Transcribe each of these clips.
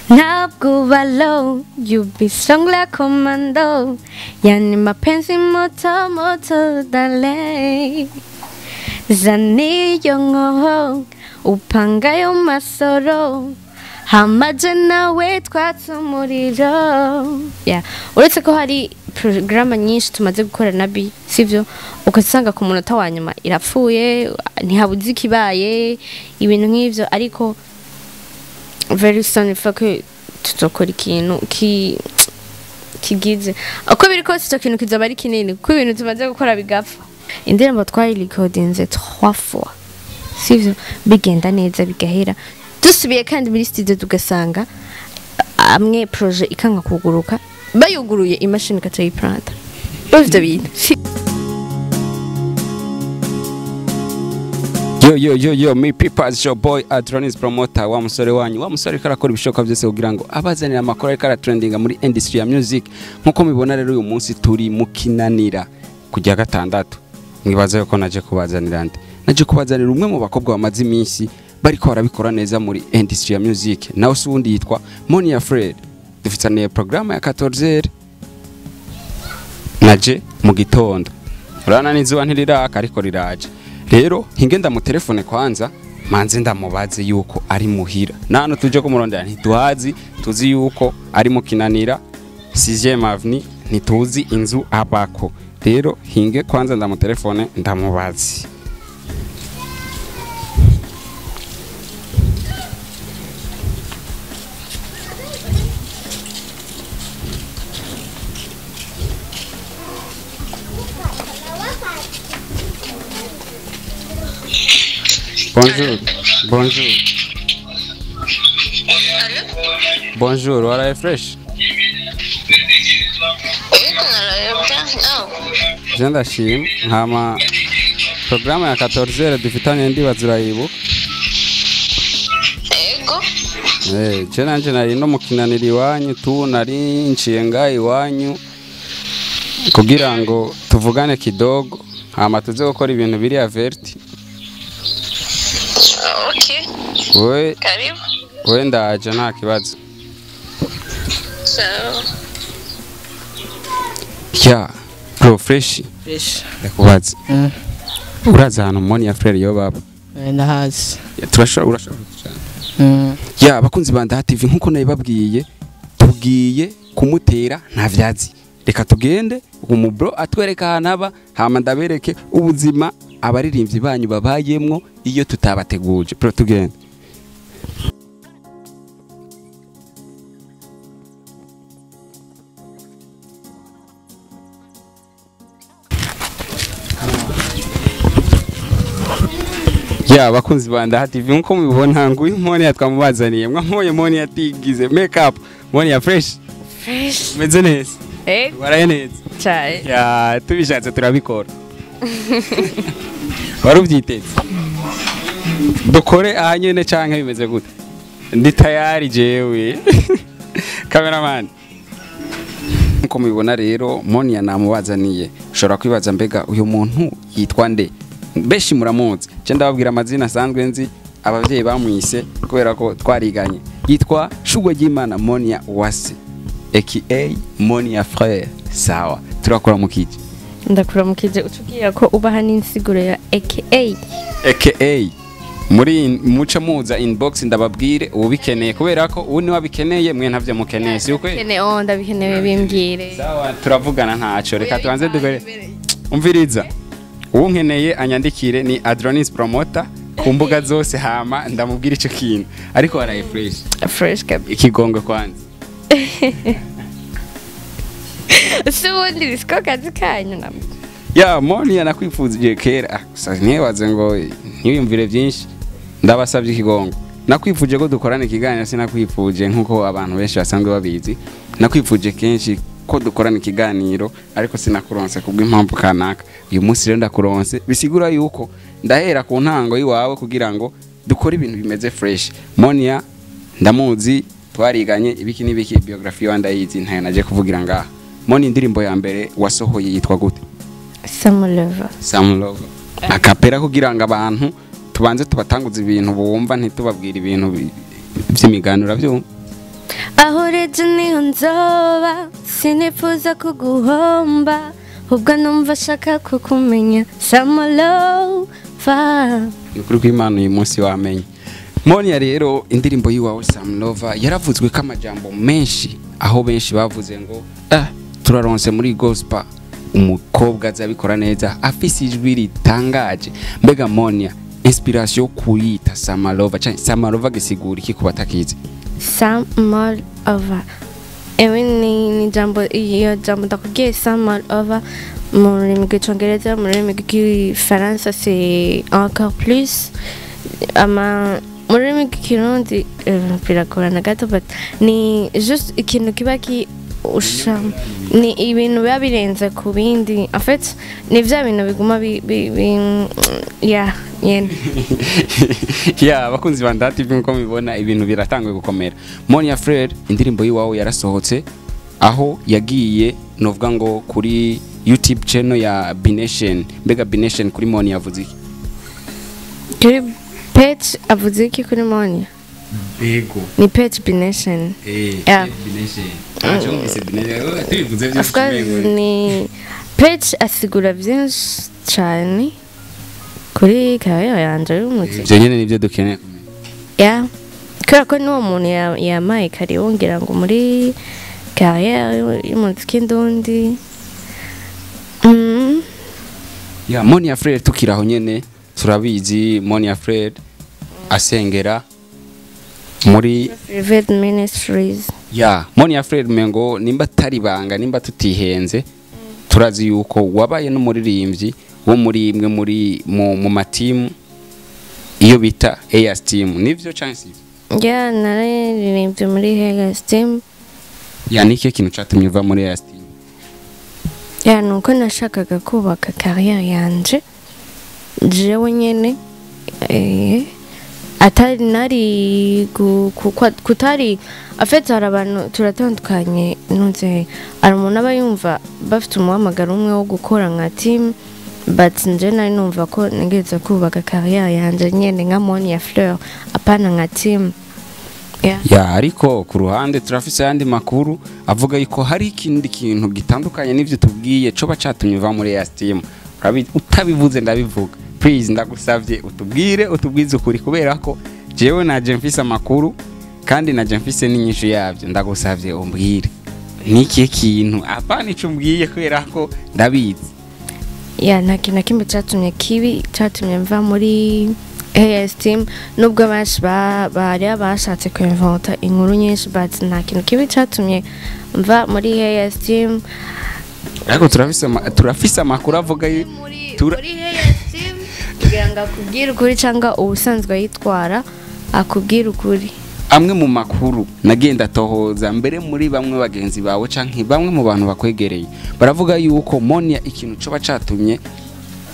Ntabwo uba low, you be strong like commando. Yani mapenzi moto moto dale. Zaniyo nkoho, upangayo masoro. Hamaje nawe twatse umuriro. Yeah. Uretse ko hari porogaramu nyinshi tumaze gukora na bi, sivyo? Ugasanga ku munota wa nyuma irapfuye, ntihabuze ikibaye, ibintu nk'ivyo, ariko very soon if ko tuzokora ikintu kigize uko biri kose, icyo kintu kizaba ari kinini kuko ibintu tumaze gukora bigapfa. Indirimbo twayirikodinze 3 fois, sivyo? Bigenda neza bigahera, dusubiye kandi muri studio tugasanga amwe projet ikanka kuguruka, bayuguruye imashini ikaca yiplanta. Ivyo bintu. Yo yo yo yo, me people, it's your boy Adronis Promoter, wa musore wanyu, wa musore ariko arakora ibishoboka byose kugira ngo abazanire amakuru ariko aratrendinga muri industry ya music. Nkuko mubibona rero, uyu munsi turi mu Kinanira kujya gatandatu. Mwibaza yuko naje kubazanira nde? Naje kubazanira umwe mu bakobwa bamaze iminsi bariko barabikora neza muri industry ya music, nawe si uwundi, yitwa Monia Fred. Dufitaniye programme ya 14h, naje mu gitondo, urabona n'izuba ntiriraka ariko riraje. Rero hinge ndamutelefone kwanza, manze ndamubaze yuko ari muhira. Nano tuje kumurondera ntituhazi, tuzi yuko ari mu Kinanira 6e Avenue, ntituzi inzu abako. Rero hinge kwanza ndamutelefone ndamubaze. Bonjour, bonjour. Bonjour, waraye fresh? Yego, naraye bien, nawe? Je ndashima. Nkama programme ya 14h dufitanye, ndibaza urayibuka? Yego. Je nanje nari no mukinanira iwanyu tu, nari nciye ngaha iwanyu kugira ngo tuvugane kidogo, hama tuze gukora ibintu biri averti. Okay. We Karibu. We ndaje, nta kibazo. Sawa. Ya bro, fresh? Fresh. Ndakubaza, uraza ahantu Monia Frere yo baba? Ndahazi. Turashobora, urashobora cyane. Ya bakunzi ba Ndaha TV, nkuko nabibabwiye, tugiye kumutera nta vyazi. Reka tugende umubro atwereka ahantu aba, hama ndabereke ubuzima abaririmbyi banyu babayemwo iyo tutabateguje. Bro, tugende. Ya bakunzi ba Ndaha TV, nkuko mubibona, nguyu Monia twamubazaniye. Mwamubonye Monia atigize make up. Monia, fresh? Fresh. Meze neza? Eh. Waraye neza? Cyane. Ya, tubishatse turabikora. Wari ubyiteze? Dukore aha nyene canke bimeze gute? Ndi tayari jewe, cameraman. Nkuko mubibona rero, Monia namubazaniye. Ushobora kwibaza, mbega uyu muntu yitwa nde? Benshi muramuzi, je ndababwira amazina asanzwe nzi abavyeyi bamwise kubera ko twariganye. Yitwa Shugwe ry'Imana Monia Uwase, aka Monia Frere. Sawa, turakora mu kiji. Ndakuramukije. Utubwira ko ubaha n'insiguro ya aka. Aka muri muca muza inbox ndababwire ubikeneye, kubera ko ubu niwe abikeneye, mwe ntavyo mukeneye, si ukwe? Kene, oh, ndabikeneye, bimbwire. Sawa, turavugana, ntaco. Reka tubanze dukore. Umviriza, uwunkeneye anyandikire, ni Adronis Promoter ku mbuga zose, hama ndamubwira ico kintu. Ariko waraye fresh? Fresh kabisa. Ikigongwe kwanza. Si ubundi siko kazi kanyu namwe. Ya Monia, nakwifuzije kera. Gusa ntibaze ngo ntiyumvire byinshi, ndabasabye ikigongo. Nakwifuje ko dukorana ikiganiro, sinakwifuje nkuko abantu benshi basanzwe babizi. Nakwifuje kenshi ko dukorana ikiganiro, ariko sinakuronse kubw'impamvu kanaka. Uyu munsi rero ndakuronse, bisigura yuko ndahera ku ntango y'iwawe kugira ngo dukore ibintu bimeze fresh. Monia ndamuzi, twariganye, ibiki n'ibiki, biography yawe ndayizi, ntayo naje kuvugira ngaha. Monia, indirimbo ya mbere wasohoye yitwa gute? Samulova. Sam Love. Akapera kugira ngo abantu tubanze tubatanguza ibintu bumva, ntitubabwira ibintu by'imigano, urabyumva? Aho ureje niho nzoba, sinifuza kuguhomba, ubwo numva ashaka kukumenya. Samolova. Ni ukuri kw'Imana uyu munsi wamenye. Monia rero indirimbo yiwawe Samlova yaravuzwe ko amajambo menshi, aho benshi bavuze ngo turaronse muri gospel umukobwa azabikora neza, afise ijwi ritangaje. Mbega Monia, inspiration kuyita Samalova canke Samalova gisigura iki ku batakizi? Samolova. Ewe ni jambo, iyo jambo ndakubwiye Samolova mu rurimi rw'icongereza, mu rurimi rw'igifaransa c'est encore plus, ama mu rurimi rw'ikirundi biragorana gato, but ni juste ikintu kiba ki usha ni ibintu biba birenze ku bindi. En fait ni vya bintu biguma bi, bi, bi yeah, nyene. Ya abakunzi ba Ndati TV, nkuko mubibona ibintu biratanguye gukomera. Monia Frere indirimbo yiwawe yarasohotse, aho yagiye novuga ngo kuri YouTube channel ya Bination. Mbega Bination kuri Monia yavuze iki? Kuri page avuze iki kuri Monia? Yego. Ni page Bination. Yeah. Bination. Ntacyo Bination tubivuze Of course ni page asigura byinshi cyane kuri kariyeri yanje y'umuziki. Ibyo nyene nibyo dukeneye kumenya. Yeah. Kubera ko n'uwo muntu yamaye kare wongera ngo muri kariyeri y'umuziki ndundi. Ya Monia Frere tukiraho nyene, turabizi Monia Frere asengera muri Private Ministries. Ya Monia Frere mengo nimba tari banga, nimba tutihenze, turazi yuko wabaye n'umuririmbyi wo muri imwe muri mu matimu iyo bita AS team, nivyo canke sivyo? Yeah, nararirimbye muri AS team. Ya niki kintu catumye uva muri AS team? Ya nuko nashakaga kubaka kariyeri yanje jewe nyene, atari nari kutari afite. Hari abantu turatandukanye, ntuze hari umuntu aba yumva bafite umuhamagaro umwe wo gukora nka team, but nje nari numva ko ntegereza kubaka kariyeri yanje nyene nka Monia Fleur, apana nka team. Yeah. Ya ariko ku ruhande turafise ayandi makuru avuga yuko hari ikindi kintu gitandukanye n'ivyo tubwiye coba catumye uva muri AS team. Utabivuze ndabivuga. Please ndagusavye utubwire, utubwize ukuri, kubera ko jewe naje mfise amakuru kandi naje mfise n'inyishu yavyo. Ndagusavye umbwire niki kintu, apana ico umbwiye kubera ko ndabizi. Ya nta kintu na kimwe catumye kibi catumye mva muri AS team, nubwo benshi bari bashatse kuinventa inkuru nyinshi, but nta kintu kibi catumye mva muri AS team. Ariko turafise amakuru avuga muri AS team kugira ngo akubwire ukuri cyangwa ubusanzwe yitwara akubwire ukuri. Amwe mu makuru nagenda tohoza mbere muri bamwe bagenzi bawe canke bamwe mu bantu bakwegereye, baravuga yuko Monia ikintu coba catumye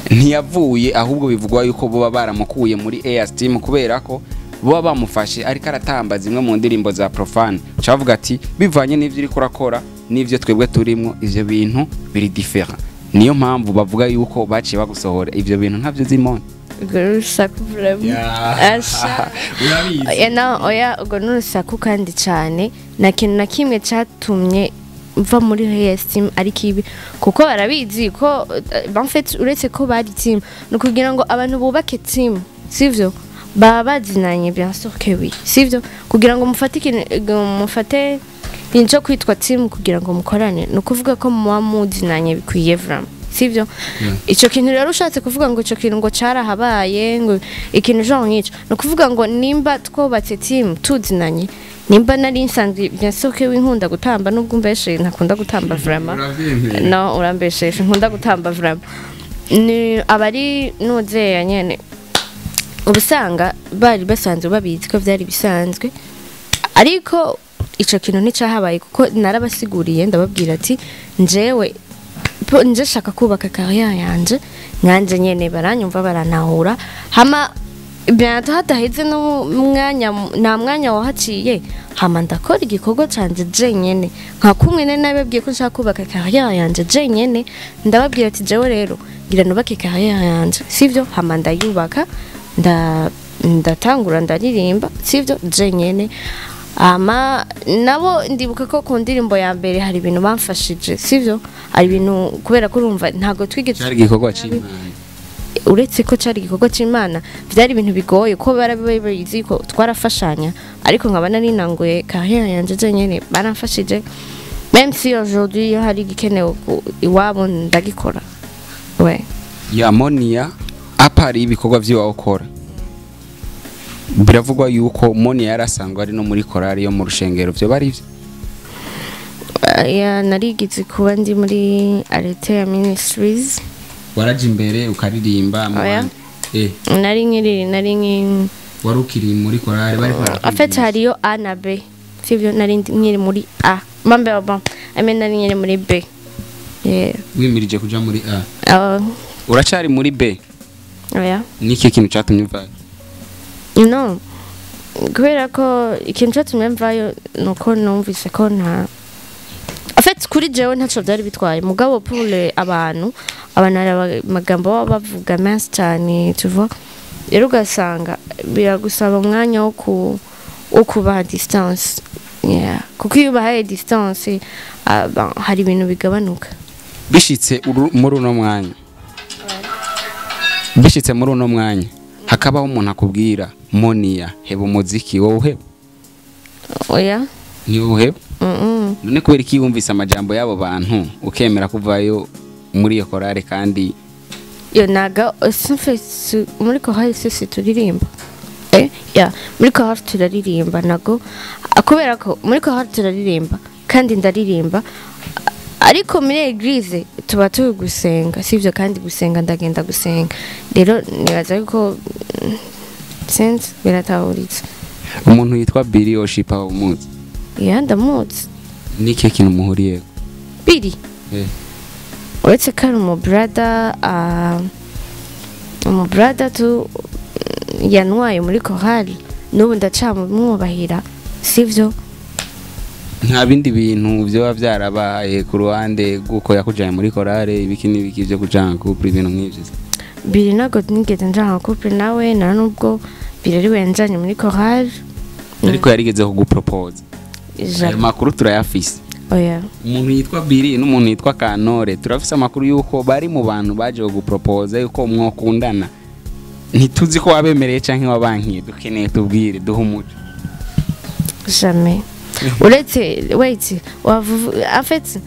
ntiyavuye, ahubwo bivugwa yuko boba baramukuye muri AS team kubera ko boba bamufashe ariko aratamba zimwe mu ndirimbo za Profane. Cavuga ati bivanye n'ivyo uriko urakora n'ivyo twebwe turimwo, ivyo bintu biri different. Niyo mpamvu bavuga yuko baciye bagusohora ivyo bintu ntavyo zimona. Urwo rusaku vraiment. Asha. Urabizi. Oya, no, oya, urwo ni urusaku kandi cyane. Nta kintu na kimwe catumye mva muri AS team ariko ibi, kuko barabizi ko en fait uretse ko bari team, ni ukugira ngo abantu bubake team, sivyo? Baba bazinanye, bien sûr que oui, sivyo? Kugira ngo mufate ikintu, mufate ikintu cyo kwitwa team kugira ngo mukorane, ni ukuvuga ko muba muzinanye bikwiye vraiment, sivyo? Ico kintu rero ushatse kuvuga ngo ico kintu ngo carahabaye, ngo ikintu genre nk'ico, ni ukuvuga ngo nimba twubatse team tuzinanye, nimba nari nsanzwe bien sûr que winkunda gutamba, nubwo umbeshe ntakunda gutamba vraiment. No, urambeshe nkunda gutamba vraiment. Ni abari nuzeya nyene ubusanga bari basanzwe babizi ko vyari bisanzwe, ariko ico kintu nticahabaye kuko narabasiguriye ndababwira ati njewe nje shaka kubaka kariyeri yanje nkanje nyene, baranyumva baranahura. Hama bientôt hadaheze no mwanya, nta mwanya wahaciye, hama ndakora igikorwa canje jenyene nka kumwe nari nababwiye ko nshaka kubaka kariyeri yanje jenyene. Ndababwira ati jewe rero ngira nubake kariyeri yanje, sivyo? Hama ndayubaka, ndatangura ndaririmba, sivyo, jenyene. Ama nabo ndibuka ko ku ndirimbo ya mbere hari ibintu bamfashije, sivyo? Hari ibintu kubera ko urumva ntago twigeze Cyari igikorwa c'Imana. Uretse ko cyari igikorwa c'Imana, byari ibintu bigoye ko barabizi ko twarafashanya, ariko nkaba nari nanguye carrière yanje jenyene, baramfashije. Même si aujourd'hui iyo hari igikenewe iwabo ndagikora, ouais. Ya Monia, à part ibikorwa vy'iwawe ukora, biravugwa yuko Monia yarasanzwe ari no muri korali yo mu rushengero, vyo bari ivyo? Ya, narigize kuba ndi muri Aletheia Ministries. Waraje imbere ukaririmba mu Oya. bandi? Nari nkiri nari nki Wari ukiri muri korali bari En fait hariyo A na B, sivyo? Nari nkiri muri A, mambe bon, I mean nari nkiri muri B, yeah. Wimirije kuja muri A? Uracari muri B? Oya. Niki kintu catumye uvayo? No, kubera ko ikintu cyatumye mvayo nuko numvise ko nta, en fait kuri jewe ntaco byari bitwaye, mugabo pour les abantu hari amagambo baba bavuga menshi cyane, tu vois? Rero ugasanga biragusaba umwanya wo kubaha distance, yeah. Kuko iyo ubahaye distance, bon, hari ibintu bigabanuka. Bishitse muri uno mwanya hakabaho umuntu akubwira: "Monia, heba umuziki", wowe uheba? Oya. Niwe uheba? Mm. None kubera iki wumvise amajambo y'abo bantu ukemera kuvayo muri iyo korale kandi? Yo naga simfese muri korali sisi turirimba, ya, muri korali turaririmba, nago kubera ko muri korali turaririmba kandi ndaririmba, ariko muri église tuba turi gusenga, sivyo? Kandi gusenga ndagenda gusenga. Rero nibaza yuko sinzi, biratahuritse. Umuntu yitwa Billy Oshipa umuzi? Ya, ndamuzi. N'ikihe kintu muhuriyeko? Billy? Uretse ko ari umubrada, umubrada tu yantwaye muri korali, n'ubu ndacamwubahira, sivyo? Nta bindi bintu vyoba vyarabaye ku ruhande rw'uko yakujanye muri korale, ibiki n'ibiki vyo kujana couple, ibintu nk'ivyo? Billy ntabwo nigeze njana couple nawe, nta nubwo Billy ari we yanjanye muri korali. Ariko yarigeze kugupropose, ayo makuru turayafise. Oya. Umuntu yitwa Billy n'umuntu yitwa Kantore, turafise amakuru yuko bari mu bantu baje kugupropose yuko mwokundana. Ntituzi ko wabemereye canke wabankiye, dukeneye tubwire, duhe umuco. Jamais. Uretse, wait, en fait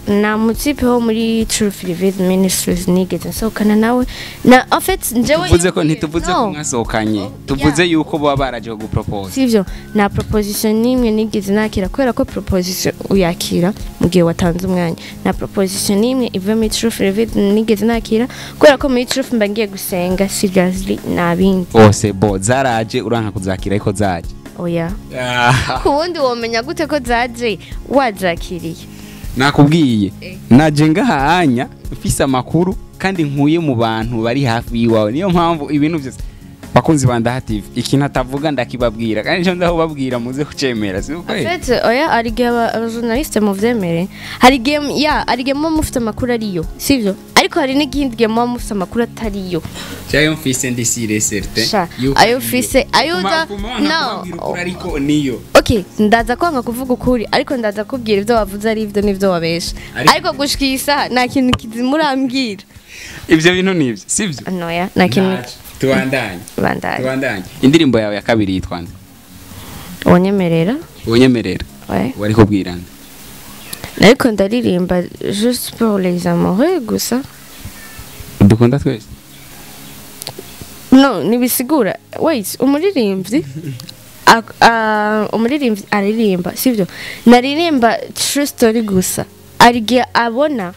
na mutipe wo muri Truth Revealed Ministries nigeze nsohokana nawe na, en fait njyewe Tuvuze ko ntituvuze ko No. mwasohokanye, tuvuze yuko baba baraje kugupropose. Sivyo, nta proposition n'imwe nigeze nakira, kubera ko proposition uyakira mu gihe watanze umwanya. Nta proposition n'imwe iva muri Truth Revealed nigeze nakira, kubera ko muri Truth mba ngiye gusenga seriously, nta bindi. Bose bo zaraje uranka kuzakira, ariko zaje? Oya, ku wundi womenya gute ko zaje wazakiriye? Nakubwiye, naje ngahanya mfise amakuru kandi nkuye mu bantu bari hafi y'iwawe. Niyo mpamvu ibintu byose, bakunzi ba Ndaha TV, ikintu atavuga ndakibabwira, kandi icyo ndahubabwira muze kucemera, si uko? En fait, oya, hari igihe abajournaliste muvyemere, hari igihe, ya, hari igihe muba mufite amakuru ariyo, sivyo? Ariko hari n'ikindi gihe muba mufite amakuru atariyo. Ayo mfise ndi sûr certain. Sha, ayo ufise, ayo uda no. Ariko niyo. Okay, ndaza kwanga kuvuga ukuri, ariko ndaza kubwira ibyo wavuze ari ibyo n'ibyo wabesha. Ariko gushika iyi saha nta kintu kizima urambwira. Ivyo bintu nivyo, sivyo? Noya, nta kintu. Ntaco. Tubandanye. Bandanye. Tubandanye. Indirimbo yawe ya kabiri yitwa nde? Wonyemerera. Wonyemerera. Ouais. Wari kubwira nde? Ariko ndaririmba juste pour les amoureux gusa. Dukunda twese. No, nibisigura, wait, umuririmbyi umuririmbyi aririmba, sivyo? Naririmba true story gusa. Hari igihe abona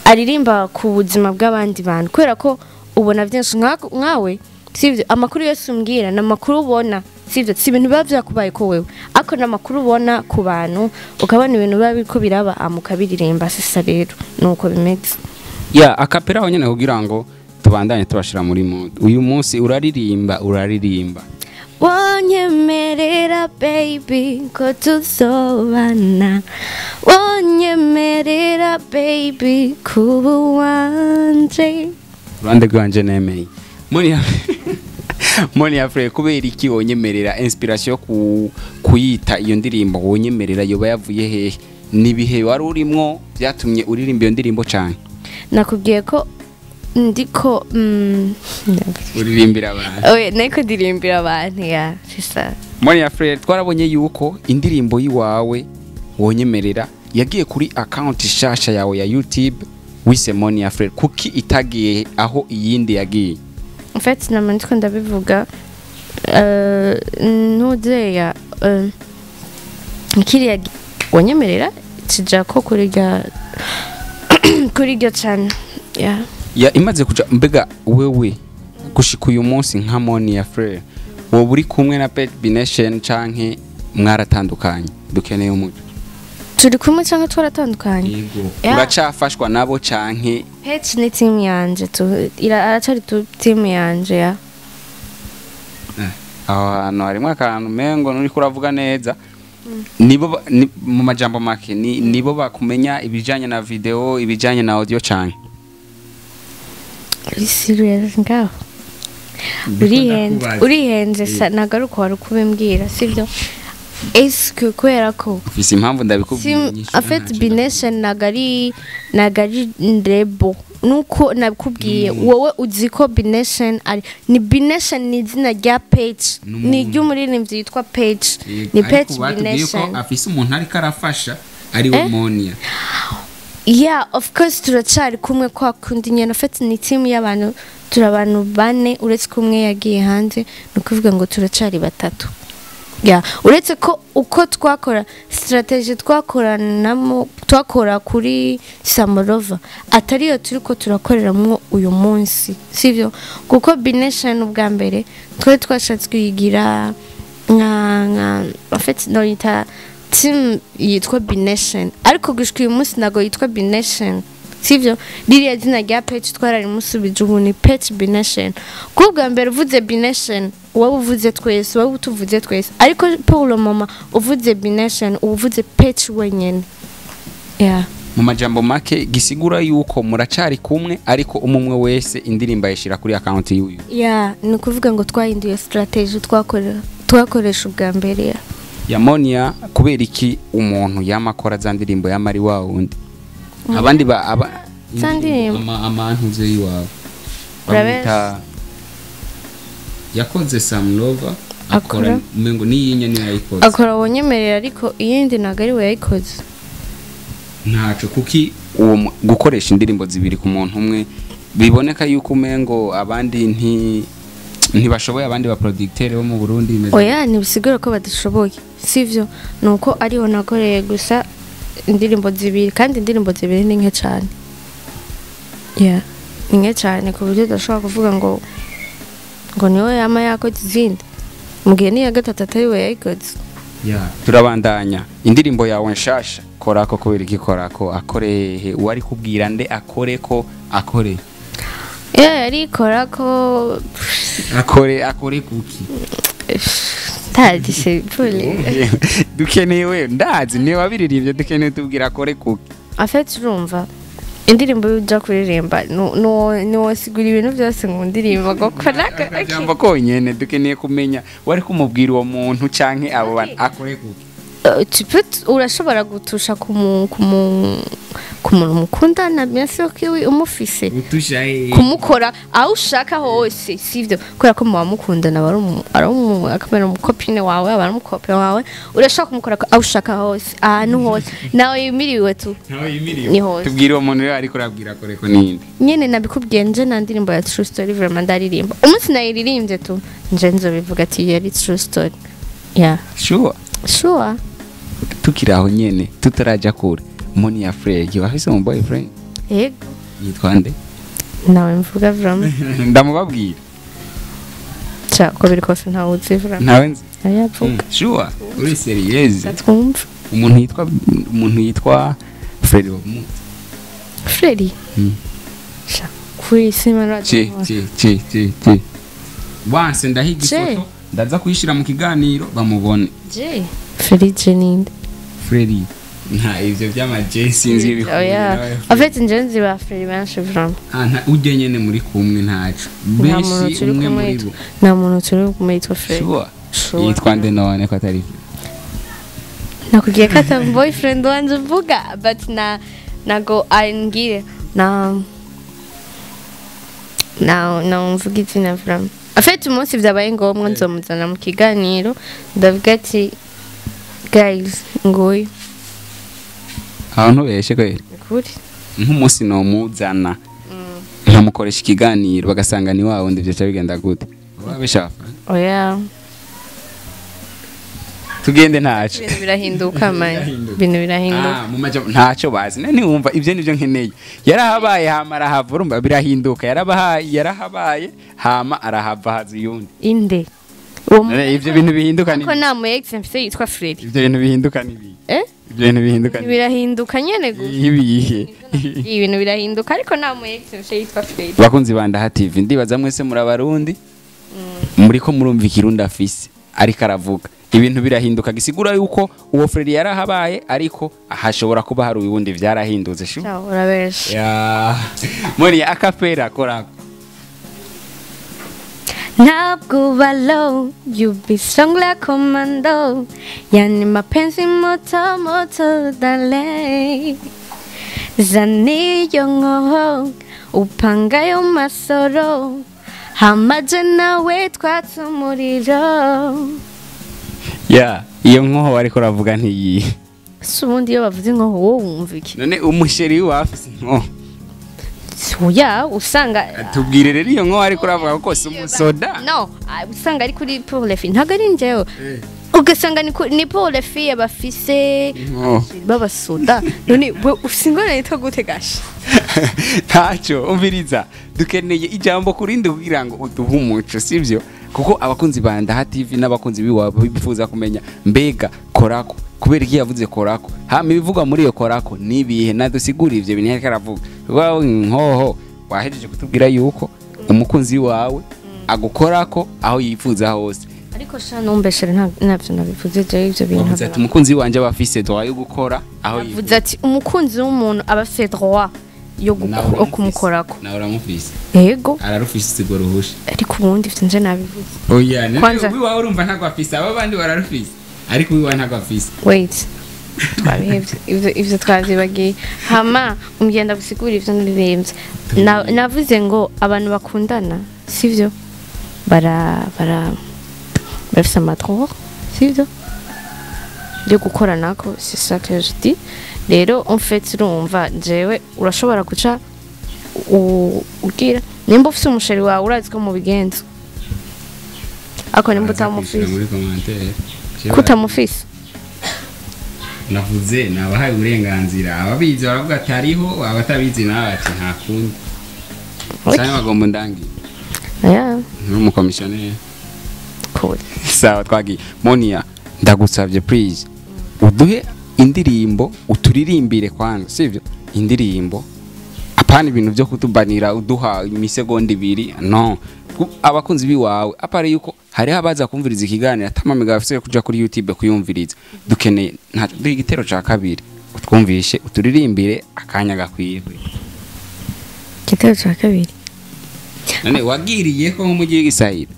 aririmba ku buzima bw'abandi bantu, kubera ko ubona byinshi nkawe, sivyo? Amakuru yose umbwira ni amakuru ubona, sivyo? Si ibintu biba byakubaye ko wewe, ariko ni amakuru ubona ku bantu, ukabona ibintu biba biriko biraba, mukabiririmba. Sisa rero nuko bimeze. Ya, a cappella aho nyene kugira ngo tubandanye tubashira muri mood. Uyu munsi uraririmba, uraririmba. Wonyemerera baby ko tuzobana, wonyemerera baby kuba uwanje. Uruhande rwanje nemeye. Monia, Monia Fleur, kubera iki wonyemerera inspiration yo kuyita iyo ndirimbo wonyemerera yoba yavuye hehe? Nibihe wari urimwo byatumye uririmba iyo ndirimbo cyane? Nakubwiye ko ndiko Uririmbira abantu. Oya, niko ndirimbira abantu, ya, c'est ça. Monia Fleur, twarabonye yuko indirimbo yiwawe wonyemerera yagiye kuri account shasha yawe ya YouTube wise Monia Fleur. Kuki itagiye aho iyindi yagiye? En fait, nama ndiko ndabivuga, ntuzeya kiriya wanyemerera kija ko kuri rya channel, yeah. Ya, imaze kuja. Mbega wewe gushika uyu munsi nka Monia Fleur, wowe uri kumwe na Pet Bination canke mwaratandukanye? Dukeneye umuco. Turi kumwe cyangwa twaratandukanye? Yego. Yeah. Uracafashwa nabo canke? Pet ni team yanje tu, aracari tu team yanje, ya. Aho hantu harimo akantu mengo nuriko uravuga neza. Nibo mu majambo make nibo bakumenya ibijanye na video, ibijanye na audio canke? Uri serious ngaho? Urihenze, urihenze sa, ntabwo ari uko wari kubimbwira, sibyo? Eske kubera ko Ufise impamvu ndabikubwiye nyinshi. En fait, Bination ntabwo ari label nuko nabikubwiye. Wowe uzi ko Bination ari ni Bination, ni izina rya page, ni iry'umuririmbyi yitwa Page, ni Page Bination. Afise umuntu ariko arafasha ari we Monia. Yeah, of course, turacari kumwe kwa kundi nyene. En fait, ni team y'abantu, turi abantu bane, uretse ko umwe yagiye hanze, ni ukuvuga ngo turacari batatu. Yeah, uretse ko uko twakora strategy twakoranamo, twakora kuri Samorova, atariyo turiko turakoreramwo uyu munsi, sivyo? Kuko Bination ubwa mbere twari twashatse kuyigira nka en fait noyita team yitwa Bination, ariko gushika uyu munsi ntago yitwa Bination, sivyo? Ririya zina rya Page twararimusubije, ubu ni Page Bination. Kuko ubwa mbere uvuze Bination wowe uvuze twese, wowe utuvuze twese, ariko pour le moment uvuze Bination uba uvuze Page wenyene, yeah. Mu majambo make gisigura yuko muracari kumwe, ariko umwe wese indirimbo ayishira kuri account y'uyu. Yeah, ni ukuvuga ngo twahinduye strategy twakorera, twakoresha ubwa mbere, yeah. Ya Monia, kubera iki umuntu yama akora za ndirimbo yama ari wa wundi, abandi ba aba Za ndirimbo? Amantuze yiwawe Urabe- bamwita yakoze Sam Lover, akora Akora? umengo niyinya niyo yayikoze. Akora wonyemerera, ariko iyindi ntabwo ari we yayikoze. Ntaco, kuki uwo gukoresha indirimbo zibiri ku muntu umwe biboneka yuko umengo abandi ntibashoboye, abandi ba producteur bo mu Burundi bimeze? Oya, ntibisigura ko badashoboye, sivyo? Ni uko ariho nakoreye gusa indirimbo zibiri, kandi indirimbo zibiri ni nke cyane, yeah, ni nke cyane ku buryo udashobora kuvuga ngo niwe yama yakoze izindi mu gihe n'iya gatatu atari we yayikoze. Yeah. Turabandanya, indirimbo yawe nshasha korako, kubera iki korako? Akorehe? Uwari kubwira nde akore ko akore? Yeah, yarikora ko. Akore kuki? Ntazi se pole. Dukeneye we, ndazi niwe wabiririmbye, dukeneye tubwira akore kuki. En fait, urumva indirimbo iyo uja kuririmba ntiwosigura ibintu byose mu ndirimbo ngo kora. Akajambo konyene dukeneye kumenya, wari kumubwira uwo muntu canke abo bantu akore kuki? Tu peux, urashobora gutusha ku muntu mukundana, bien sûr que oui, umufise. Gutusha he? Kumukora aho ushaka hose, sivyo? Kubera ko muba mukundana, aba ari akamera umu copine wawe, aba ari umu copain wawe, urashobora kumukora aho ushaka hose, ahantu hose nawe yimiriwe tu. Nawe yimiriwe. Ni hose. Tubwire uwo muntu rero ariko urabwira akore ko ninde. Nyene nabikubwiye, nje nta ndirimbo ya true story vraiment ndaririmba. Umunsi nayiririmbye tu, nje nzobivuga ati yari true story, yeah. Sure? Sure. Tukiri aho nyene tutaraja kure, Monia Fleur afise umu boyfriend? Yego. Yitwa nde? Nawe mvuga vraiment. Ndamubabwira. Cha, uko biri kose ntawe uzi vraiment. Ntawe nzi. Ayavuga. Sure, uri sérieuse? Twumva. Umuntu yitwa Fred Bamuzi. Freddy? Sha, kuri sima. Ci ci ci ci ci wanse ndahiga. Je. Ifoto ndaza kuyishira mu kiganiro bamubone. J Freddy J ninde? Freddy. Nta ivyo by'amaje sinzi ibihuye. Oya, en fait nje nzi ba Frère benshi vraiment. Ah, nta ujye nyene muri kumwe ntaco. Nta muntu Benshi turi umwe kumwe muri bo. nta muntu turi kumwe yitwa Frère. Sure. Sure. Yitwa nde none ko atari Nakubwiye ko ata boyfriend wanje uvuga, but na nago angire na na na mvuga izina vraiment. En fait umunsi vyabaye ngombwa nzomuzana mu kiganiro, ndavuga ati guys nguyu. Aho ntubeshe kweri. Ukuri. Nk'umunsi nomuzana nkamukoresha ikiganiro bagasanga ni wa wundi, vyoca bigenda gute? Wabishafa. Oya. Tugende ntaco. Ibintu birahinduka man, ibintu birahinduka. Ah, mu majambo ntacyo bazi. None ntiwumva ibyo nibyo nkeneye. Yarahabaye hama arahava, urumva birahinduka. Yarabahaye, yarahabaye hama arahava haza uyundi. Inde uwo None ivyo bintu bihinduka ni ko nta mu ex mfise yitwa Frère. Ivyo bintu bihinduka ni ibihe? Eh. Ivyo bintu bihinduka ni Birahinduka nyene gusa. ibihe? Ibintu birahinduka ariko nta mu ex mfise yitwa Frère. Bakunzi ba Ndaha TV, ndibaza mwese muri abarundi muriko murumva ikirundi afise ariko aravuga ibintu birahinduka, gisigura yuko uwo Frère yarahabaye ariko hashobora kuba hari uyundi, vyarahindutse shu. Ciao, urabesha. Ya muri akapera korako. Ntabwo uba low, you be strong like commando. Yani mapenzi moto moto dale. Zaniyo nkoho, upangayo masoro. Hamaje nawe twatse umuriro. Ya iyo nkoho ariko uravuga ntiyi. Si ubundi iyo bavuze inkoho wowe wumva iki? None umusheri wafise inkoho? Oya, usanga Tubwire rero iyo nkoho ariko uravuga kuko si umusoda. No, ah, usanga ari kuri pour les filles. Ntabwo ari njyewe. Ugasanga ni pour les filles bafise Inkoho. babasoda. None we ufise ingorane yitwa gute gasha? Ntacyo, umviriza, dukeneye ijambo kurindi kugira ngo uduhe umuco, sibyo? Kuko abakunzi ba Ndaha TV n'abakunzi biwabo bifuza kumenya mbega korako kubera iki yavuze korako, hama ibivugwa muri iyo korako nibihe, nadusigura ivyo bintu yariko aravuga. Wawe nkoho wahejeje kutubwira yuko umukunzi wawe agukorako aho yifuza hose. Ariko sha numbeshere ntabyo nabivuze jewe ivyo bintu. Wavuze ati umukunzi wanje aba afise droit yo gukora aho Navuze yifuza. ati umukunzi w'umuntu aba afise droit yo Nawe yo kumukorako. Nawe uramufise. Yego, Ararufise urwo ruhusha. ariko ubundi ivyo nje nabivuze. Oya, none Kwanza- uwiwawe urumva ntabwo afise, aba bandi bararufise ariko uwiwawe ntabwo afise. Wait. Twabihevye ivyo twavyibagiye. Hama umugenda gusigura ivyo naririmbye. Navuze ngo abantu bakundana, sivyo? Bara bara barafise amadroit, sivyo? Yo gukoranako, c'est ça que je dis. Rero en fait urumva jewe urashobora guca ugira nimba ufise umusheri wawe urazi ko mubigenza. Ariko nimba utamufise, muri commentaire ko utamufise. Navuze nabahaye uburenganzira, ababizi baravuga ati hariho, abatabizi nawe ati nta kundi. Ok. Cyangwa bagomba ndangiye Yeah, n'umukomisiyoneri. cool. Sawa, twagiye. Monia, ndagusabye please uduhe indirimbo uturirimbire kwanza, sivyo? Indirimbo, apana ibintu byo kutubanira uduha imisegonda ibiri, no. Abakunzi biwawe apare yuko hariho abaza kumviriza ikiganiro atamamiga bafise kuja kuri YouTube kuyumviriza, dukeneye nta duhe igitero ca kabiri utwumvishe uturirimbire akanya gakwiye. Igitero cya kabiri. None wagiriye ko nk'umugi w'igisahira?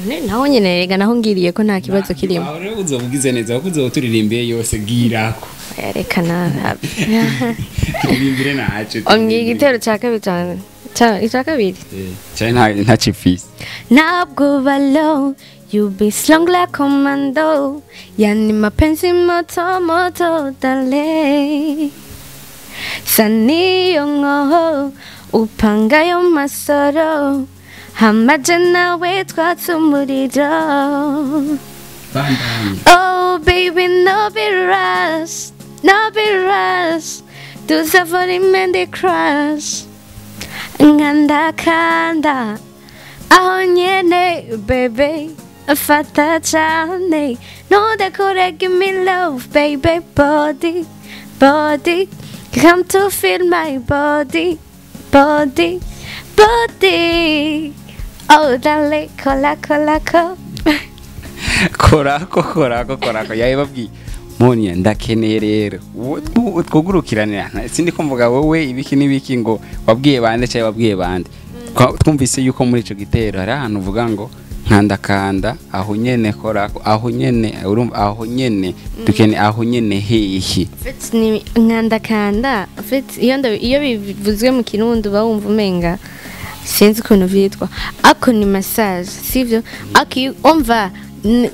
None naho nyene rega naho ngiriye ko nta kibazo kirimo. Aho rero uzobugize neza kuko uzoba yose girako. Oya, reka na Turirimbire naco. Ombwira igitero cya kabiri cyane. Icya kabiri. Cyane nta ntacifise. Ntabwo balo, you be strong like commando. Yani mapenzi moto moto dale. Saniyo nkoho, upangayo masoro. Hamaje nawe twatse umuriro. Bandanye. Oh baby, no be rush, no be rush. Tuza volume crush. Nkanda kanda, aho nyene baby, fata cyane. Ntudekure, give me love baby, body, body. Come to feel my body, body, body. Oh darling, kola kola ko. Korako korako korako yabibabwiye. Monia, ndakeneye rero twugurukiranira, sindi kumvuga wowe ibiki n'ibiki ngo wabwiye bande cyangwa wabwiye bande. Twumvise yuko muri ico gitero hari ahantu uvuga ngo nkandakanda aho nyene, kora aho nyene, urumva aho nyene dukene aho nyene hehe? En fait, ni nkandakanda. En fait, iyo bivuzwe mu Kirundi uba wumva umenga sinzi ukuntu vyitwa, ako ni massage, sivyo? Ako iyo umva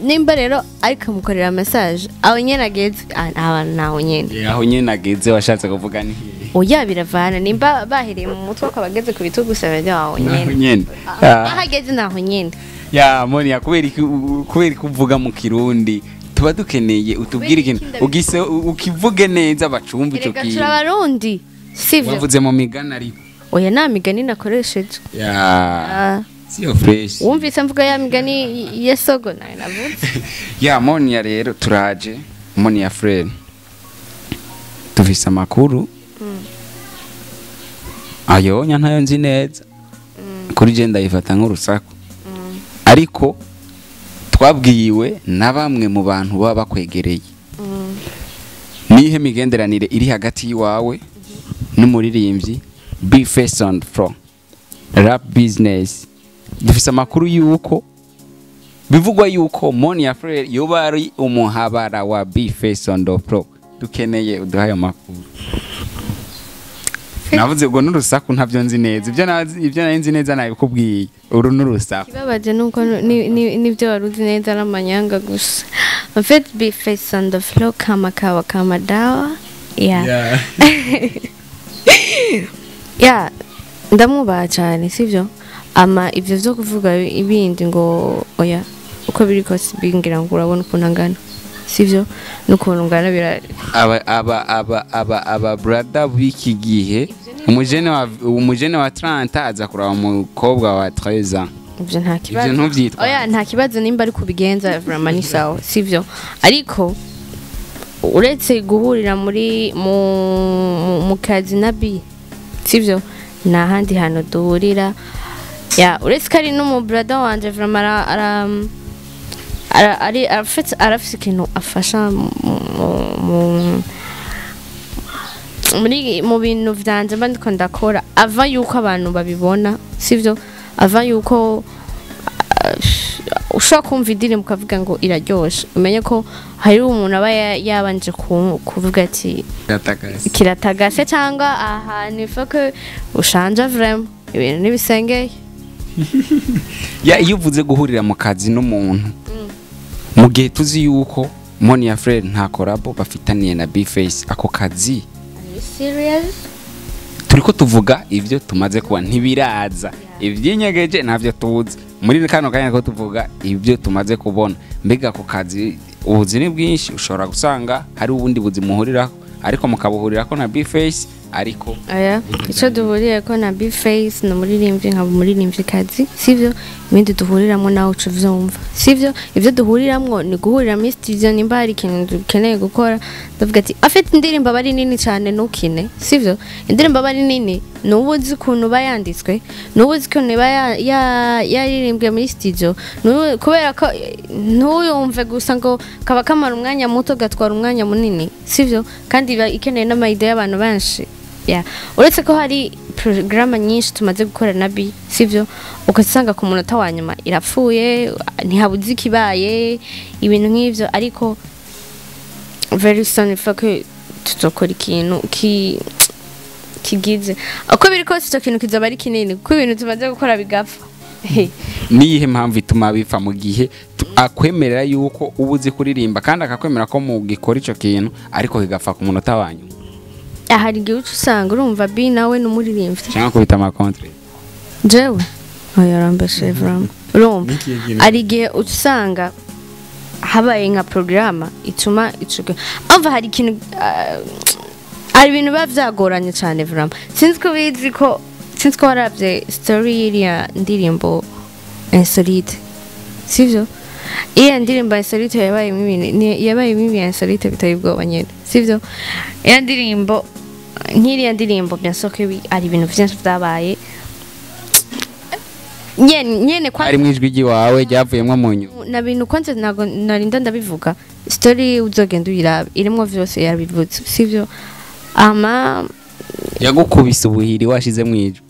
nimba rero ariko amukorera massage aho nyene ageze, aba naho nyene. Aho nyene ageze washatse kuvuga ni hehe? Oya, biravana, nimba bahereye mu mutwe akaba ageze ku bitugu, gusa aho aho nyene. Nyene. Aho ageze naho nyene. Ya Monia, kubera iki uvuga mu Kirundi? Tuba dukeneye utubwire Kubera ikintu iki ndabivuga? Ugise ukivuge neza bacumve ico Erega kintu. turabarundi, sivyo? Wavuze mu migani ariko. Oya, nta migani nakoresheje. Ya. Ah, siyo fresh. Wumvise mvuga ya migani ya sogo nayo navuze. Ya Monia, rero turaje. Monia Frere, dufise amakuru ayonya ntayo nzi neza, kuri je ndayifata nk'urusaku, ariko twabwiwe na bamwe mu bantu baba bakwegereye. Nihe migenderanire iri hagati y'iwawe n'umuririmbyi B Face on Floor Rap Business? Dufise amakuru yuko bivugwa yuko Monia Frere yoba ari umuhabara wa B Face on the Floor. Dukeneye uduhaye amakuru. Navuze ubwo n'urusaku, ntabyo nzi neza. Ibyo nari nzi neza nabikubwiye, uru n'urusaku. Ikibabaje nuko nibyo wari uzi neza ari amanyanga gusa. En fait, B Face on the Floor kama kawa kama dawa, yeah. Yeah, ndamwubaha cyane, sivyo? Ama ivyo vyo kuvuga ibindi ngo oya, uko biri kose bingira ngo urabona ukuntu angana, sivyo? N'ukuntu ngana bira Aba brother b'iki gihe, umujene wa 30 aza kuraba umukobwa wa 13 ans. Ivyo nta kibazo. Ivyo ntuvyitwa. Oya, nta kibazo, nimba ari kubigenza vraiment ni sawa, sivyo? Ariko uretse guhurira muri mu kazi na B, sivyo, nta handi hantu duhurira. Ya, uretse ko ari n'umu brother wanje, vraiment ara ari arafite ikintu afasha mu bintu vyanje mba ndiko ndakora ava yuko abantu babibona, sivyo? Ava yuko ushobora kumva indirimbo ukavuga ngo iraryoshe, umenye ko hari umuntu aba yabanje kuvuga ati Gatagase. Kiratagase cyangwa ahantu il faut que ushanja, vraiment ibintu ntibisengeye. Ya, iyo uvuze guhurira mu kazi n'umuntu, mu gihe tuzi yuko Monia Frere nta collabo bafitaniye na B-Face, ako kazi Are you serious? Turiko tuvuga ivyo tumaze kuba, ntibiraza ivyinyegeje, ntavyo tuzi muri kano kanya ko tuvuga ibyo tumaze kubona. Mbega ako kazi, ubuzi ni bwinshi, ushobora gusanga hari ubundi buzi muhurirako, ariko mukabuhurirako na B-Face, ariko Aya, icyo duhuriye ko na B-Face ni umuririmbyi, nkaba umuririmbyikazi, sivyo? Ibindi duhuriramo nawe uca uvyumva, sivyo? Ibyo duhuriramwo ni guhurira muri studio, nimba hari ikintu dukeneye gukora, ndavuga ati afite indirimbo aba ari nini cyane, ntukine, sivyo? Indirimbo aba ari nini, nubu uzi ukuntu iba yanditswe, nubu uzi ukuntu iba yaririmbwe muri studio. Kubera ko ntuyumve gusa ngo kaba kamara umwanya muto, gatwara umwanya munini, sivyo? Kandi iba ikeneye n'ama idées y'abantu benshi. Yeah. Uretse ko hari porogaramu nyinshi tumaze gukora na B, sivyo, ugasanga ku munota wa nyuma irapfuye, ntihabuze ikibaye, ibintu nk'ivyo. Ariko very soon il faut que tuzokora ikintu kigize, uko biri kose icyo kintu kizaba ari kinini, kuko ibintu tumaze gukora bigapfa. Niyihe mpamvu ituma bipfa mu gihe akwemerera yuko uba uzi kuririmba, kandi akakwemera ko mugikora ico kintu, ariko kigapfa ku munota wa nyuma? Hari igihe uca usanga urumva B nawe ni umuririmbyi. Cyangwa kubita ama contre. Jewe oya, urambeshe vraiment. Urumva N'ikihe kintu? hari igihe uca usanga habaye nka porogaramu ituma ico, umva, hari ikintu, hari ibintu biba byagoranye cyane vraiment. Sinzi ko bizi ko, sinzi ko warabye story y'iriya ndirimbo Insolite, sivyo? Iya ndirimbo Insolite yabayemo ibintu, yabayemo ibintu insolite biteye ubwoba nyine, sivyo? Iya ndirimbo, nk'iriya ndirimbo, bien sûr que oui, hari ibintu byinshi byabaye nyene nyene kwa Ari mu ijwi ry'iwawe ryavuyemo mu nyuma. Na bintu kwanza ntago narinda ndabivuga. Story uzogenda uyirabe irimwo vyose yabivuze, sivyo? Ama yagukubise ubuhiri washize mwijwi.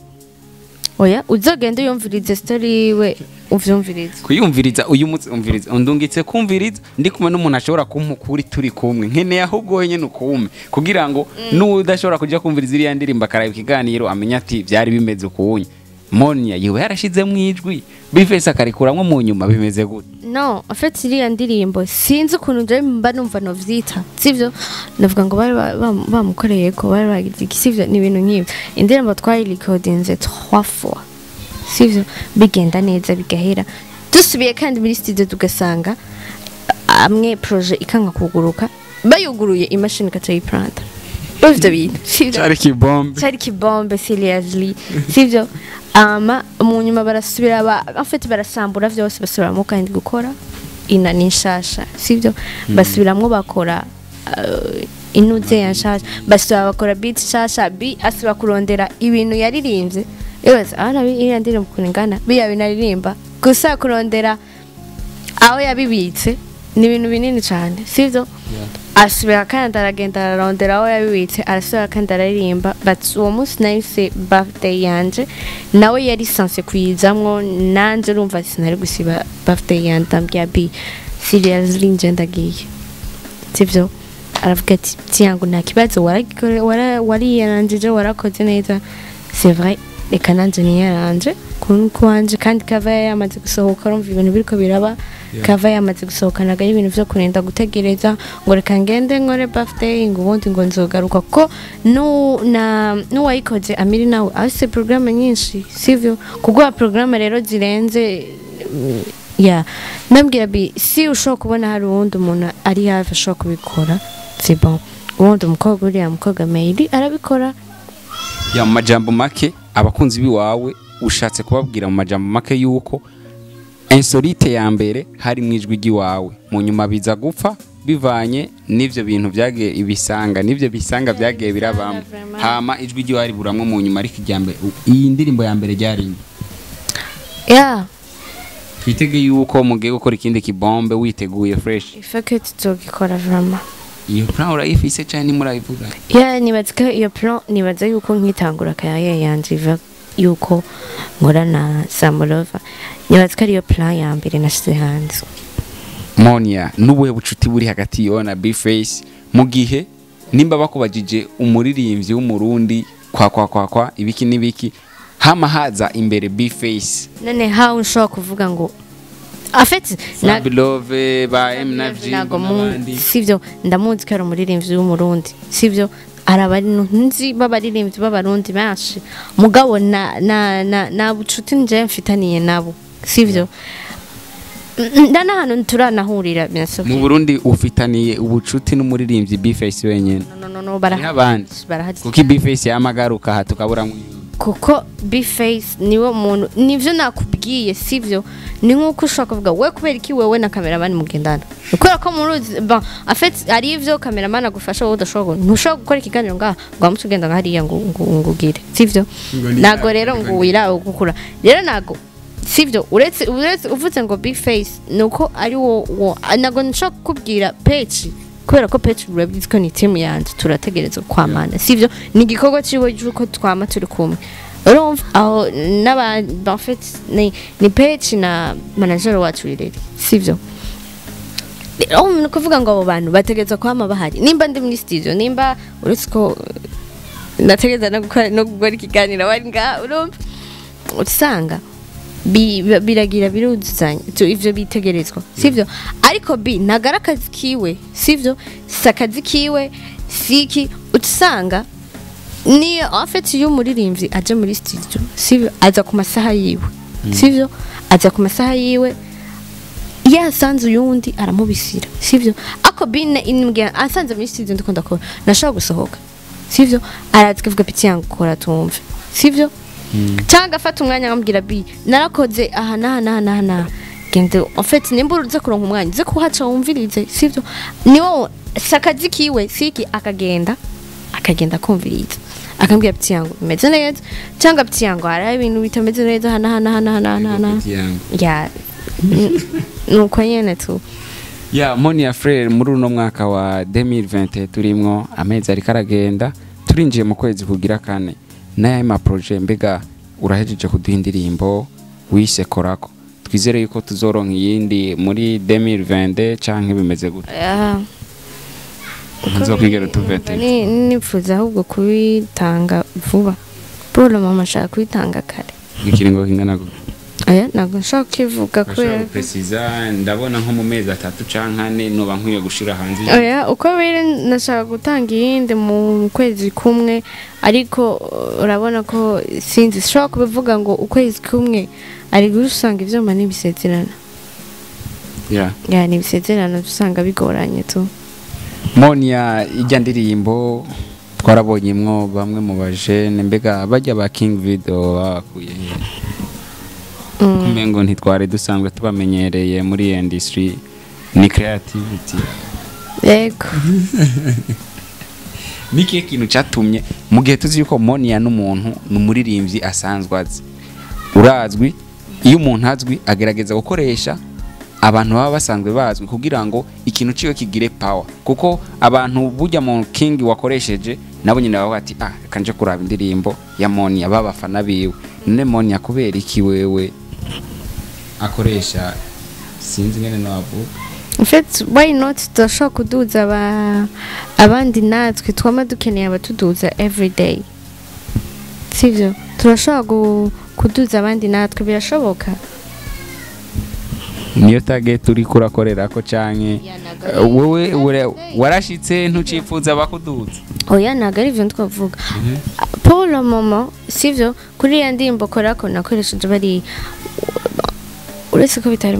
Oya, uzogenda uyumvirize story we, uvyumvirize. Kuyumviriza uyu munsi, umviriza undungitse kumviriza ndi kumwe n'umuntu ashobora kumpa ukuri turi kumwe, nkeneye ahubwo wenyine ukume kugira ngo n'udashobora kuja kumviriza iriya ndirimbo akaraba ikiganiro amenye ati byari bimeze ukunye. Monia yiwe yarashize mwijwi, Bface akarikuramwo mu nyuma, bimeze gute? No, en fait iriya ndirimbo sinzi ukuntu nje mba numva novyita, sivyo? Navuga ngo bari bamukoreye ko bari bagize iki, sivyo? Ni ibintu nk'ibyo. Indirimbo twayirikodinze 3 fois, sivyo? Bigenda neza bigahera, dusubiye kandi muri studio tugasanga amwe projet ikanka kuguruka, bayuguruye imashini ikaca yipranta. Ivyo bintu, sivyo? Cyari kibombe. Cyari kibombe seriously, sivyo? Ama mu nyuma barasubira en fait barasambura vyose, basubiramo kandi gukora ina ni nshasha, sivyo? Basubiramwo bakora inuze ya nshasha, basubira bakora beat nshasha, bi asubira kurondera ibintu yaririmbye. Ibaza abana iriya ndirimbo ukuntu ingana, biya binaririmba gusa kurondera aho yabibitse ni ibintu binini cyane, sivyo? Asubira kandi aragenda ararondera aho yabibitse, arasubira kandi araririmba. But uwo munsi nahise birthday yanje, nawe yari sanse kuyizamwo, nanje urumva sinari gusiba birthday yanje. Ndambwira bi seriously nje ndagiye, sivyo? Aravuga ati tiyangu nta kibazo, wariyarangije, warakoze neza, c'est vrai, reka nanje niyaranje kuwanje. Kandi kava yamaze gusohoka, urumva ibintu biriko biraba, kava yamaze gusohoka, naga ibintu vyo kurinda gutegereza ngo reka ngende nkore birthday ngo ubundi ngo nzogaruka, kuko n'uwayikoze Amiri nawe afise programme nyinshi, sivyo? Kuguha programme rero zirenze ya ndambwira bi si ushobora kubona hari uwundi umuntu ari hafi ashobora kubikora, c'est bon, uwundi umukobwa uriya mukobwa Meili arabikora. Ya, mu majambo make abakunzi biwawe ushatse kubabwira mu majambo make yuko insolite ya mbere hari mu ijwi ry'iwawe, mu nyuma biza gupfa bivanye n'ivyo bintu byagiye ibisanga, n'ivyo bisanga byagiye birabamo, hama ijwi ry'iwawe riburamwo mu nyuma. Ariko irya mbere, iyi ndirimbo ya mbere ryari ya twitege yuko mugiye gukora ikindi kibombe witeguye fresh. Ifake tuzogikora vraiment. Iyo plan urayifise cyane murayivuga? Ya, nibaza ko iyo plan, nibaza yuko nkitangura kayaye yanje iva yuko nkora na Samulova, nibaza ko ariyo plan ya mbere nashize hanze. Monia, n'ubuhe bucuti buri hagati yawe na Bface mu gihe nimba bakubajije umuririmbyi w'umurundi kwa kwa kwa kwa ibiki n'ibiki hama haza imbere Bface? None how ushobora kuvuga ngo en fait na Love ba M9 ntago sivyo, ndamuzi ko ari umuririmbyi w'umurundi, sivyo? Arabari nzi b'abaririmbyi b'abarundi benshi, mugabo na na na na bucuti nje mfitaniye nabo, sivyo? Ndana hano turanahurira bien sûr. Mu Burundi ufitaniye ubucuti n'umuririmbyi Bface wenyene? No no no, barahandi barahari. Kuki Bface yamagaruka aha tukabura kuko Bface niwe muntu, nivyo nakubwiye, sivyo? Ni nkuko ushobora kuvuga we kubera iki wewe na cameraman mugendana, kubera ko muruzi bon en fait ari ivyo cameraman agufasha wowe udashobora, ntushobora gukora ikiganiro ngaha ngo amuce ugenda hariya ngo ngugire, sivyo? Nago rero ngo wirawe gukura rero nago, sivyo? Uretse uvuze ngo Bface nuko ari wo nago nshobora kukubwira page, kubera ko page urabizi ko ni team yanje, turategereza kwamana, sivyo? Ni igikorwa ciwe cy'uko twama turi kumwe, urumva aho n'aba en fait ni page na manager wacu rero, sivyo? Rero kuvuga ngo abo bantu bategereza kwama bahari, nimba ndi muri studio, nimba uretse ko nategereza no gukora ikiganiro bari ngaha, urumva usanga biragira biruzuzanya ivyo bitegerezwa, sivyo? Ariko bi nagara akazi kiwe, sivyo? Sakazi kiwe siki usanga ni en fait iyo umuririmbyi aje muri studio, sivyo? Aza ku masaha yiwe, sivyo? Aza ku masaha yiwe, yasanze uyundi aramubisira, sivyo? Ako bine inmbwe asanze muri studio ndiko ndakora, nashobora gusohoka, sivyo? Araza kuvuga piti yangu kora tumve, sivyo? Cyangwa afata umwanya ambwira bi narakoze aha na na na na gende en fait nimba uruze kuronka umwanya uze kuhaca wumvirize, sivyo? Niwo sakazi kiwe siki akagenda kumviriza akambwira piti yangu bimeze neza, cyangwa piti yangu hari ibintu bitameze neza hana hana hana hana hana ya nuko nyene tu. Ya Monia Frere, muri uno mwaka wa 2020 turimwo, amezi ariko aragenda, turinjiye mu kwezi kugira kane, n'aya ma projet? Mbega urahejeje kuduha indirimbo wise Korako, twizere yuko tuzoronka iyindi muri 2020 canke bimeze gute? Yeah. Nzokwigera utuvete. Nipfuza ahubwo kubitanga vuba. Pour le moment nshaka kubitanga kare. Ikiringo kingana gute? Oya, ntabwo nshaka kukivuga Urashobora kubera gupresiza, ndabona nko mu mezi 3 canke 4 noba nkwiye gushira hanze. Oya, uko biri nashaka gutanga iyindi mu kwezi kumwe, ariko urabona ko sinzi, sinshobora kubivuga ngo ukwezi kumwe, ariko usanga ivyuma n'ibisezerano. Ya, ni ibisezerano usanga bigoranye tu. Monia, ijya ndirimbo twarabonyemwo bamwe mu bajene, mbega bajya ba King Video bakuye he? Kumengo ntitwari dusanzwe tubamenyereye muri iyi industry, ni creativity? Yego. Ni ikihe kintu cyatumye, mu gihe tuzi yuko Monia n'umuntu ni umuririmbyi asanzwe azi, urazwi, iyo umuntu azwi agerageza gukoresha abantu baba basanzwe bazwi kugira ngo ikintu ciwe kigire power, kuko abantu burya mu King wakoresheje nabo nyine bavuga ati: "Ah, reka nje kuraba indirimbo ya Monia," babafana biwe. None Monia, kubera iki wewe akoresha, sinzi ngene navuga? En fait, why not? Tudashobora kuduza abandi, natwe twama dukeneye abatuduza everyday, sivyo? Turashobora kuduza abandi natwe, birashoboka. Niyo target uri kurakorera ko canke wowe warashitse ntucifuza abakuduza? Oya, ntabwo ari ivyo twavuga pour le moment, sivyo? Kuri iya ndirimbo Korako nakoresheje bari, uretse ko bitari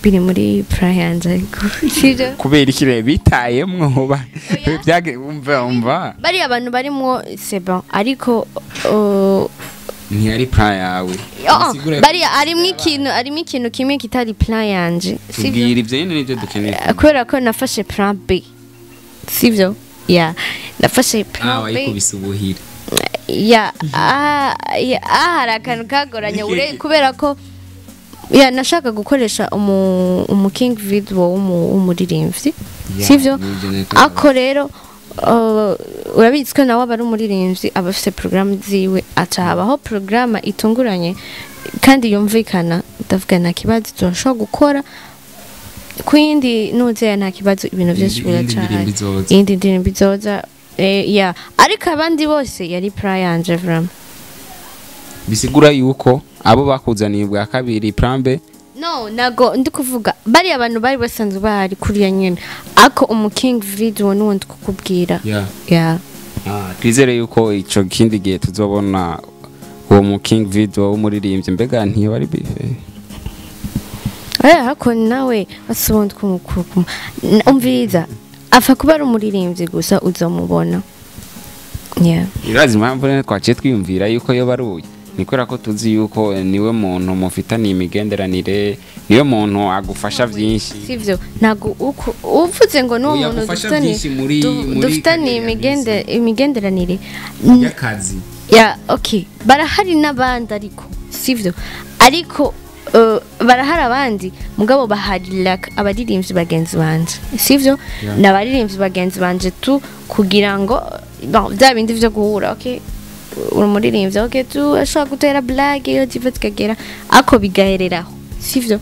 biri muri plan yanje, ariko sivyo. Kubera iki rero bitayemwo byage umva umva? Bariya abantu barimwo, c'est bon, ariko Ntiyari plan yawe? Oh, Bisigura- bariya harimo ikintu kimwe kitari plan yanje, sivyo? Tubwira ivyo nyene, nivyo dukeneye. Kubera ko nafashe plan B, sivyo? Ya, nafashe plan B. Wayikubise ubuhiri. Ya, ya, hari akantu kagoranye kubera ko ya nashaka gukoresha umu king video w'umuririmbyi, Ya, sivyo? nivyo niko. Ako rero urabizi ko nawe aba ari umuririmbyi, aba afise porogaramu ziwe, aca habaho porogaramu itunguranye kandi yumvikana. Ndavuga nta kibazo, turashobora gukora ku yindi nuzeya, nta kibazo, ibintu byinshi Iyindi biracahari. ndirimbo izoza. Iyindi ndirimbo izoza, ya, ariko abandi bose yari plan yanje vraiment. Bisigura yuko abo bakuzaniye bwa kabiri plan B? No, nago ndi kuvuga bariya abantu bari basanzwe bahari kuriya nyene, ako umu king video nuwo ndi kukubwira. Ya. Twizere yuko ico kindi gihe tuzobona uwo mu King Video w'umuririmbyi. Mbega ntiyo bari bife? Oya, hako nawe asubundi kumukuru umviriza, apfa kuba ari umuririmbyi gusa uzomubona, yeah. Irazi impamvu rero twaciye twiyumvira yuko yo baruye, ni kubera ko tuzi yuko niwe muntu mufitaniye imigenderanire, niwe muntu agufasha byinshi. Sivyo, ntago uko uvuze ngo n'uwo Oya, muntu agufasha dufitaniye byinshi muri dufitaniye carrière ya imigenderanire y'akazi. Ya, okay, barahari n'abandi, ariko sivyo, ariko barahari abandi, mugabo bahari like abaririmbyi bagenzi banje, sivyo? Yeah. Ni abaririmbyi bagenzi banje tu, kugira ngo bon, bya bindi vyo guhura, okay, uri umuririmbyi, okay, tu ashobora gutera blague iyo diva tukagera ako bigahereraho, sivyo?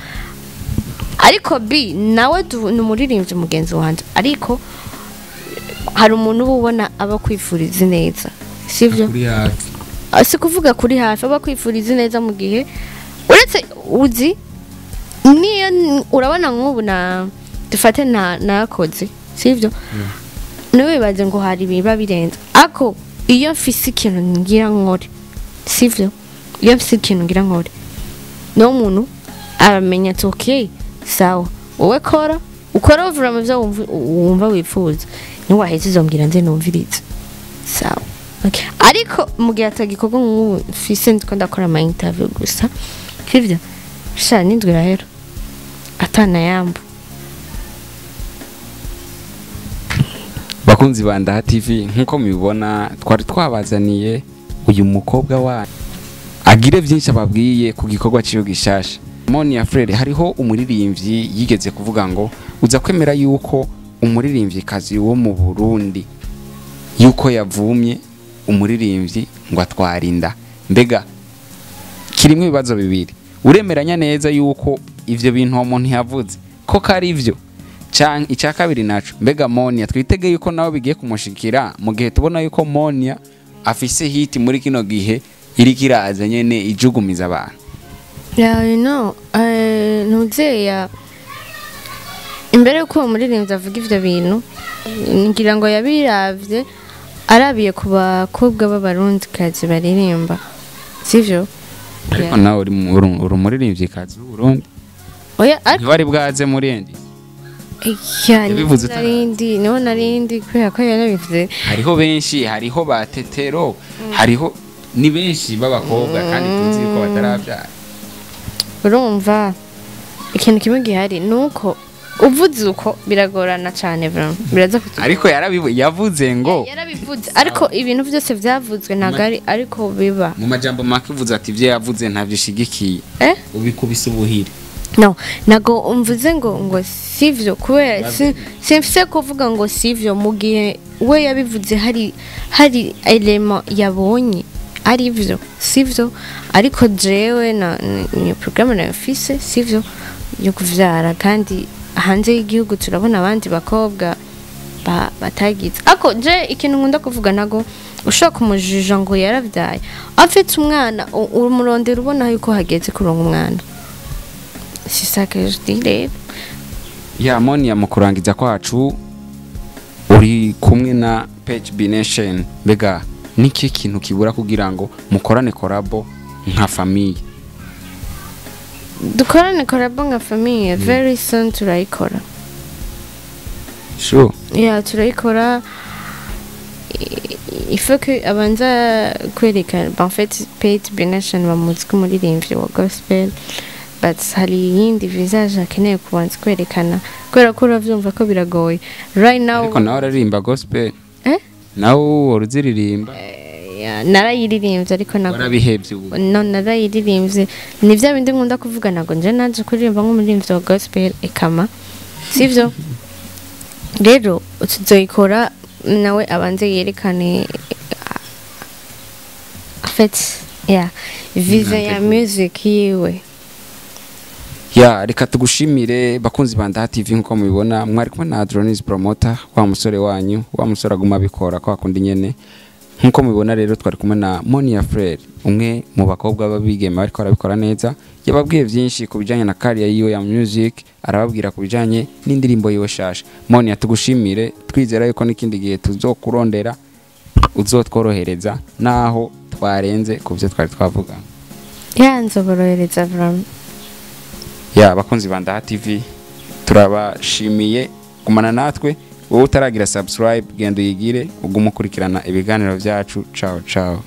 Ariko B nawe ni umuririmbyi mugenzi wanje, ariko hari umuntu uba ubona aba kwifuriza neza, sivyo? Kuri hafi. Si kuvuga kuri hafi, aba kwifuriza neza mu gihe uretse uzi niyo urabona nk'ubu na dufate na nakoze, sivyo? Ntiwibaze ngo hari ibiba birenze, ako iyo mfise ikintu ngira nkore, sivyo? Iyo mfise ikintu ngira nkore, niwo muntu aramenya ati: "Okay, sawa, wowe kora ukora uvura mu byo wumva wifuza, niwaheze uzombwira nze numvirize." Sawa, okay. Ariko mu gihe atagikorwa nk'ubu mfise ndiko ndakora ama interview gusa, sivyo? Sha n'indwi irahera atana yambu. Bakunzi ba Ndaha TV, nk'uko mubibona twari twabazaniye uyu mukobwa wanyu agire byinshi ababwiye ku gikorwa ciwe gishasha. Monia Frere, hariho umuririmbyi yigeze kuvuga ngo Uza kwemera yuko umuririmvyikazi wo mu Burundi yuko yavumye umuririmbyi ngo atwara inda? Mbega kirimo ibibazo bibiri: uremeranya neza yuko ivyo bintu uwo muntu yavuze ko kari ivyo? Canke icya kabiri naco, mbega Monia twitege yuko nawe bigiye kumushikira, mu gihe tubona yuko Monia afise hit muri kino gihe iriko iraza nyene ijugumiza abantu? Yeah, ntuzeya imbere yuko uwo muririmbyi avuga ivyo bintu, ngira ngo yabiravye arabiye ku bakobwa b'Abarundikazi baririmba, sivyo? Ariko nawe uri umuririmvyikazi w'Uburundi. Oya, ariko ntiwari bwaze muri endi. Ya, Yabivuze niho narindi, niho narindi kubera ko yarabivuze. Hariho benshi, hariho ba Tetero, hariho ni benshi b'abakobwa kandi tuzi yuko batarabyara. Urumva, ikintu kimwe gihari ni uko uvuze uko biragorana cyane, vraiment biraza kutugora. Ariko yavuze ngo Yarabivuze, ariko ibintu byose byavuzwe ntabwo ari ariko biba. Mu majambo make uvuze ati ibyo yavuze ntabyishigikiye? Eh? Ubikubise ubuhiri. No, ntago mvuze ngo sivyo, kubera simfise kuvuga ngo sivyo mu gihe we yabivuze hari élément yabonye ari vyo, sivyo? Ariko jewe na ni programme nayo mfise, sivyo, yo kuvyara, kandi hanze y'igihugu turabona abandi bakobwa batagize ako. Je ikintu nkunda kuvuga, nago ushobora kumujija ngo yaravyaye afite umwana, umurondera ubona yuko hageze kuronka umwana. C'est ça que je dis rero. Ya, Monia, mu kurangiza kwacu, uri kumwe na PHB Nation. Mbega niki kintu kibura kugira ngo mukorane collabo nka famille? Dukorane collabo nka famille, very soon turayikora. Sure? Yeah, turayikora. Il faut que abanza kwerekana. En fait, PHB Nation bamuzi ko umuririmbyi wa gospel, but hari iyindi visage akeneye kubanza kwerekana, kubera ko uravyumva ko biragoye right now. Ariko nawe araririmba gospel. Eh? Nawe wora uziririmba? Yeah, narayiririmbye, ariko ntabwo Warabihevye ubu? No, narayiririmbye. Ni bya bindi nkunda kuvuga, ntabwo nje naje kuririmba nk'umuririmbyi wa gospel ekama, sivyo? Rero tuzoyikora nawe abanze yerekane, en fait, yeah, vision ya music yiwe. Ya, reka tugushimire. Bakunzi ba Ndaha TV, nkuko mubibona mwari kumwe na Dronis Promoter, wa musore wanyu, wa musore aguma abikora kwa kundi nyene. Nkuko mubibona rero, twari kumwe na Monia Frere, umwe mu bakobwa b'abigeme bariko barabikora neza. Yababwiye byinshi ku bijanye na career yiwe ya music, arababwira ku bijanye n'indirimbo yiwe shasha. Monia, tugushimire, twizera yuko n'ikindi gihe tuzokurondera uzotworohereza naho twarenze ku byo twari twavuga. Yeah, nzoborohereza vraiment. Ya, bakunzi ba Ndaha TV, turabashimiye gumana natwe. Wowe utaragira subscribe, genda uyigire, ugume ukurikirana ibiganiro byacu. Ciao ciao.